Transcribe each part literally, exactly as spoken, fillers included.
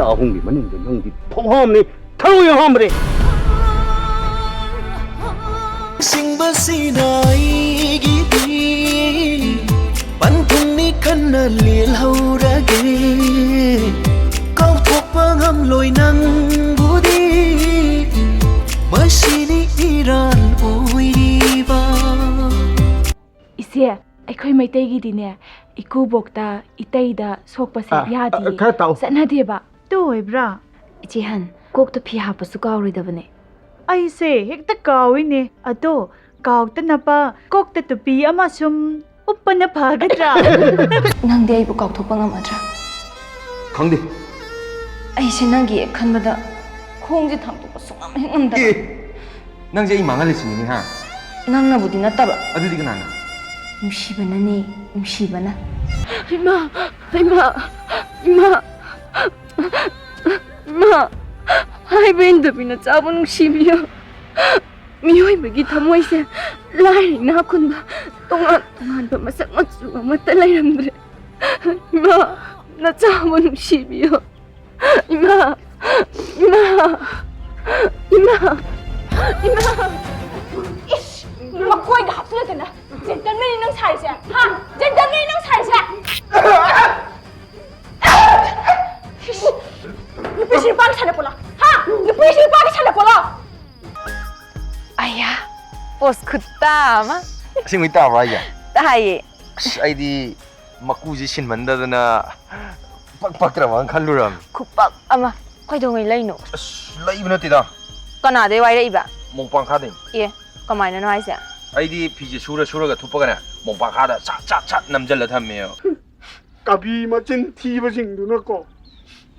ꯊꯥ ꯑꯍꯨꯝꯒꯤ ꯃꯅꯨꯡꯗ ꯅꯪꯗꯤ ꯐꯧꯍꯥꯝꯅꯤ, ꯊꯔꯣꯏ ꯍꯥꯝꯕꯅꯤ꯫ ꯁꯤꯡꯕꯁꯤꯅ ꯑꯩꯒꯤꯗꯤ ꯄꯟꯊꯨꯡꯅꯤ ꯈꯟꯅ ꯂꯦꯜꯍꯧꯔꯒꯦ꯫ ꯀꯥꯎꯊꯣꯛꯄ ꯉꯝꯂꯣꯏ ꯅꯪꯕꯨꯗꯤ, ꯃꯁꯤꯅꯤ ꯏꯔꯥꯜ ꯑꯣꯏꯔꯤꯕ꯫ ꯏꯆꯦ, ꯑꯩꯈꯣꯏ ꯃꯩꯇꯩꯒꯤꯗꯤꯅꯦ, ꯏꯀꯨꯕꯣꯛꯇ, ꯏꯇꯩꯗ ꯁꯣꯛꯄꯁꯦ ꯑ, ꯑ, ꯌꯥꯗꯤꯌꯦ꯫ ꯈꯔ ꯇꯥꯎ꯫ ꯆꯠꯅꯗꯦꯕ꯫ ꯇꯨ ꯑꯣꯏꯕ꯭ꯔꯥ? ꯏꯆꯦ ꯍꯟ, ꯀꯣꯛꯇ ꯐꯤ ꯍꯥꯞꯄꯁꯨ ꯀꯥꯎꯔꯣꯏꯗꯕꯅꯦ꯫ ꯑꯩꯁꯦ ꯍꯦꯛꯇ ꯀꯥꯎꯏꯅꯦ꯫ ꯑꯗꯣ ꯀꯥꯎꯗꯅꯕ ꯀꯣꯛꯇ ꯇꯨꯄꯤ ꯑꯃ ꯁꯨꯝ ꯎꯞꯄꯅ ꯐꯒꯗ꯭ꯔꯥ? ꯅꯪꯗꯤ ꯑꯩꯕꯨ ꯀꯥꯎꯊꯣꯛꯄ ꯉꯝꯃꯗ꯭ꯔꯥ? ꯈꯪꯗꯦ꯫ ꯑꯩꯁꯦ ꯅꯪꯒꯤ ꯍꯦꯛ ꯈꯟꯕꯗ ꯈꯣꯡꯁꯦ ꯊꯥꯡꯗꯣꯛꯄ ꯁꯨꯡꯉꯝ ꯍꯦꯛ ꯉꯝꯗꯕ꯫ ꯑꯦ, ꯅꯪꯁꯦ ꯑꯩ ꯃꯥꯡꯍꯜꯂꯤꯁꯤꯅꯤꯅꯦ, ꯍꯥ? ꯅꯪꯅꯕꯨꯗꯤ ꯅꯠꯇꯕ꯫ ꯑꯗꯨꯗꯤ ꯀꯅꯥꯅ? ꯅꯨꯡꯁꯤꯕꯅꯅꯦ, ꯅꯨꯡꯁꯤꯕꯅ꯫ ꯏꯃꯥ, ꯏꯃꯥ, ꯏꯃꯥ, ꯏꯃꯥ, ꯍꯥꯏꯕ ꯏꯟꯗꯕꯤ ꯅꯆꯥꯕꯨ ꯅꯨꯡꯁꯤꯕꯤꯌꯨ꯫ ꯃꯤꯑꯣꯏꯕꯒꯤ ꯊꯃꯣꯏꯁꯦ ꯂꯥꯏꯔ ꯏꯅꯥꯛ ꯈꯨꯟꯕ, ꯇꯣꯉꯥꯟ ꯇꯣꯉꯥꯟꯕ ꯃꯁꯛ ꯃꯆꯨ ꯑꯃꯠꯇ ꯂꯩꯔꯝꯗ꯭ꯔꯦ꯫ ꯏꯃꯥ, ꯅꯆꯥꯕꯨ ꯅꯨꯡꯁꯤꯕꯤꯌꯨ꯫ ꯏꯃꯥ! ꯏꯃꯥ! ꯏꯃꯥ! ꯏꯃꯥ! ꯏꯁ! ꯃꯀꯣꯏꯒ ꯍꯥꯞꯆꯤꯜꯂꯗꯅ ꯖꯦꯟꯇꯜꯃꯦꯟꯅꯤ ꯅꯪ ꯁꯥꯔꯤꯁꯦ? ꯍꯥ? ꯖꯦꯟꯇꯜꯃꯦꯟꯅꯤ ꯅꯪ ꯁꯥꯔꯤꯁꯦ? ꯏꯁ! ꯅꯨꯄꯤꯁꯤ ꯅꯨꯄꯥꯒꯤ ꯁꯥꯟꯅꯄꯣꯠꯂꯣ? ꯍꯥ? ꯅꯨꯄꯤꯁꯤ ꯅꯨꯄꯥꯒꯤ ꯁꯥꯟꯅꯄꯣꯠꯂꯣ? ꯑꯌꯥ! ꯄꯣꯁ ꯈꯨꯠꯇꯥ ꯑꯃ! ꯑꯁꯦꯡꯕꯩ ꯇꯥꯕ꯭ꯔꯣ ꯍꯥꯏꯁꯦ? ꯇꯥꯏꯌꯦ꯫ ꯑꯁ, ꯑꯩꯗꯤ ꯃꯀꯨꯁꯤ ꯁꯤꯟꯃꯟꯗꯗꯅ ꯄꯛ ꯄꯛꯇ꯭ꯔꯕꯅ ꯈꯜꯂꯨꯔꯕꯅꯤ꯫ ꯈꯨꯄꯛ ꯑꯃ꯫ ꯀꯩꯗꯧꯉꯩ ꯂꯩꯅꯣ? ꯑꯁ, ꯂꯩꯕ ꯅꯠꯇꯦꯗ꯫ ꯀꯅꯥꯗꯩ ꯋꯥꯏꯔꯛꯏꯕ? ꯃꯣꯡꯄꯥꯡꯈꯥꯗꯩ꯫ ꯑꯦ, ꯀꯃꯥꯏꯅꯅꯣ ꯍꯥꯏꯁꯦ? ꯑꯩꯗꯤ ꯐꯤꯁꯦ ꯁꯨꯔ ꯁꯨꯔꯒ ꯊꯨꯞꯄꯒꯅꯦ, ꯃꯣꯡꯄꯥꯡꯈꯥꯗ ꯁꯠ ꯁꯠ ꯁꯠ ꯅꯝꯖꯜꯂ ꯊꯝꯃꯦꯕ꯫ ꯀꯕꯤ ꯃꯆꯤꯟ ꯊꯤꯕꯁꯤꯡꯗꯨꯅꯀꯣ,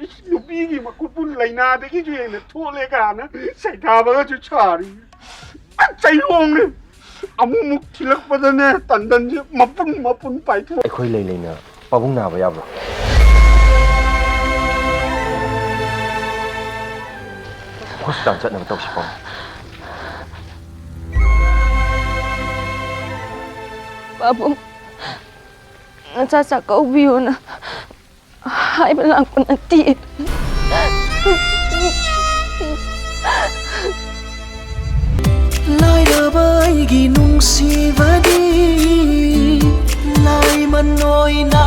ꯏꯁ, ꯅꯨꯄꯤꯒꯤ ꯃꯈꯨꯠꯄꯨ ꯂꯥꯏꯅꯥꯗꯒꯤꯁꯨ ꯍꯦꯟꯅ ꯊꯣꯠꯂꯦ ꯀꯥꯏꯅ ꯁꯩꯊꯥꯕꯒꯁꯨ ꯁꯥꯔꯤ꯫ ꯑ, ꯆꯩꯔꯣꯡꯅꯦ꯫ ꯑꯃꯨꯛꯃꯨꯛ ꯊꯤꯜꯂꯛꯄꯗꯅꯦ, ꯇꯟꯗꯟꯁꯦ ꯃꯄꯨꯟ ꯃꯄꯨꯟ ꯄꯥꯏꯊꯣꯛ꯫ ꯑꯩꯈꯣꯏ ꯂꯩ ꯂꯩꯅ ꯄꯥꯕꯨꯡ ꯅꯥꯕ ꯌꯥꯕ꯭ꯔꯣ? ꯍꯣꯁꯄꯤꯇꯥꯜ ꯆꯠꯅꯕ ꯇꯧꯁꯤ, ꯄꯥꯕꯨꯡ꯫ ꯄꯥꯕꯨꯡ, ꯅꯆꯥ ꯆꯥꯛꯀꯧꯕꯤꯌꯣꯅ ꯍꯥꯏꯕ ꯂꯥꯛꯄ ꯅꯠꯇꯦ꯫ ꯂꯥꯏꯔꯕ ꯑꯩꯒꯤ ꯅꯨꯡꯁꯤꯕꯗꯤ ꯂꯥꯏꯃꯟ ꯑꯣꯏꯅ